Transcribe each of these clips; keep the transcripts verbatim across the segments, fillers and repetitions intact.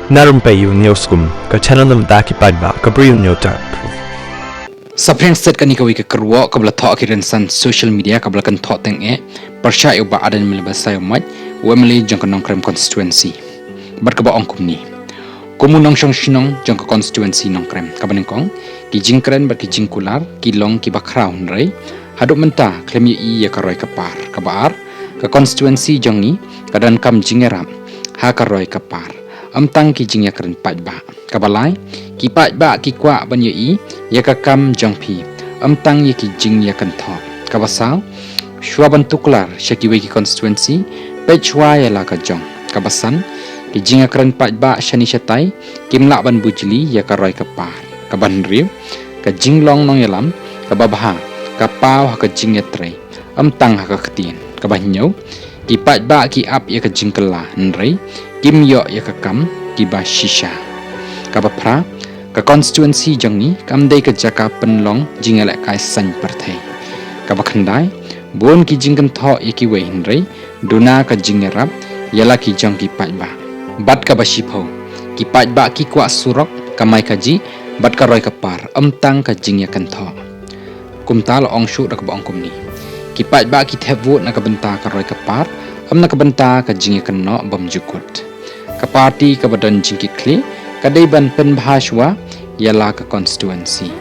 Na Rympei U News Kum, ka channel na bynta ki paidbah ka Bri U News Tar. Saphriang set kane kawei ka kyrwoh kaba la thoh ha ki rynsan social media kaba la kynthoh teng eh pyrshah ïa u Bah Ardent Miller Basaiawmoit, u M L A jong ka Nongkrem constituency. Bad kaba ong kumne. Kum u nongshong shnong jong ka constituency Nongkrem, kaba nyngkong, ki jingkren bad ki jingkular ki long kiba khraw hynrei haduh mynta khlem ïohi ïa ka roi ka par. Kaba ar, ka constituency jong ngi ka donkam jingïarap ha ka roi ka par, ym tang ki jingïakren paidbah. Kaba lai, ki paidbah ki kwah ban ïohi ïa ka kam jong phi, ym tang ïa ki jingïakynthoh. Kaba saw, shuwa ban tuklar sha kiwei ki constituency, peit shuwa ïa la ka jong. Kaba san, ki jingïakren paidbah shane shatai kim lah ban bujli ïa ka roi ka par. Kaba hynriew, ka jinglong nongïalam kaba bha ka paw ha ka jingïatrei, ym tang ha ka ktien. Kaba hynñiew, ki paidbah ki ap ïa ka jingkylla hynrei kim ïoh ïa ka kam kiba shisha. Kaba phra, ka constituency jong ngi kam dei ka jaka pynlong jingïalehkai saiñ pyrthei. Kaba khyndai, bun ki jingkynthoh ïa kiwei hynrei duna ka jingïarap ïa la ki jong ki paidbah. Bad kaba shiphew, ki paidbah ki kwah surok, kamai kajih bad ka roi ka par, ym tang ka jingïakynthoh. Kumta la ong shuh da kaba ong kumne. Ki paidbah ki thep vote na ka bynta ka roi ka par, ym na ka bynta ka jingïakynnoh bymjukut. Ka party kaba don jingkitkhlieh ka dei ban pynbha shuwa ïa la ka constituency.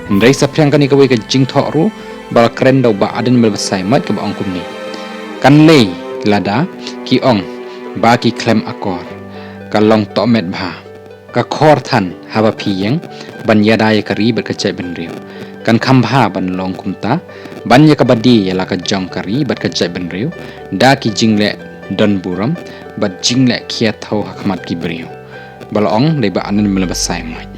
Hynrei saphriang kane kawei ka jingthoh ruh ba la kren da u Bah Ardent Miller Basaiawmoit kaba ong kumne. Kan lei lada ki ong ba ki khlem akor, ka long tohmet bha. Ka khor than haba phi ïeng ban ïada ïa ka ri bad ka jaitbynriew. Kan kham bha ban long kumta ban ïa kaba die ïa la ka jong ka ri bad ka jaitbynriew da ki jingleh don burom bad jingleh khia thew ha khmat ki briew. Ba la ong da i Bah Ardent Miller Basaiawmoit.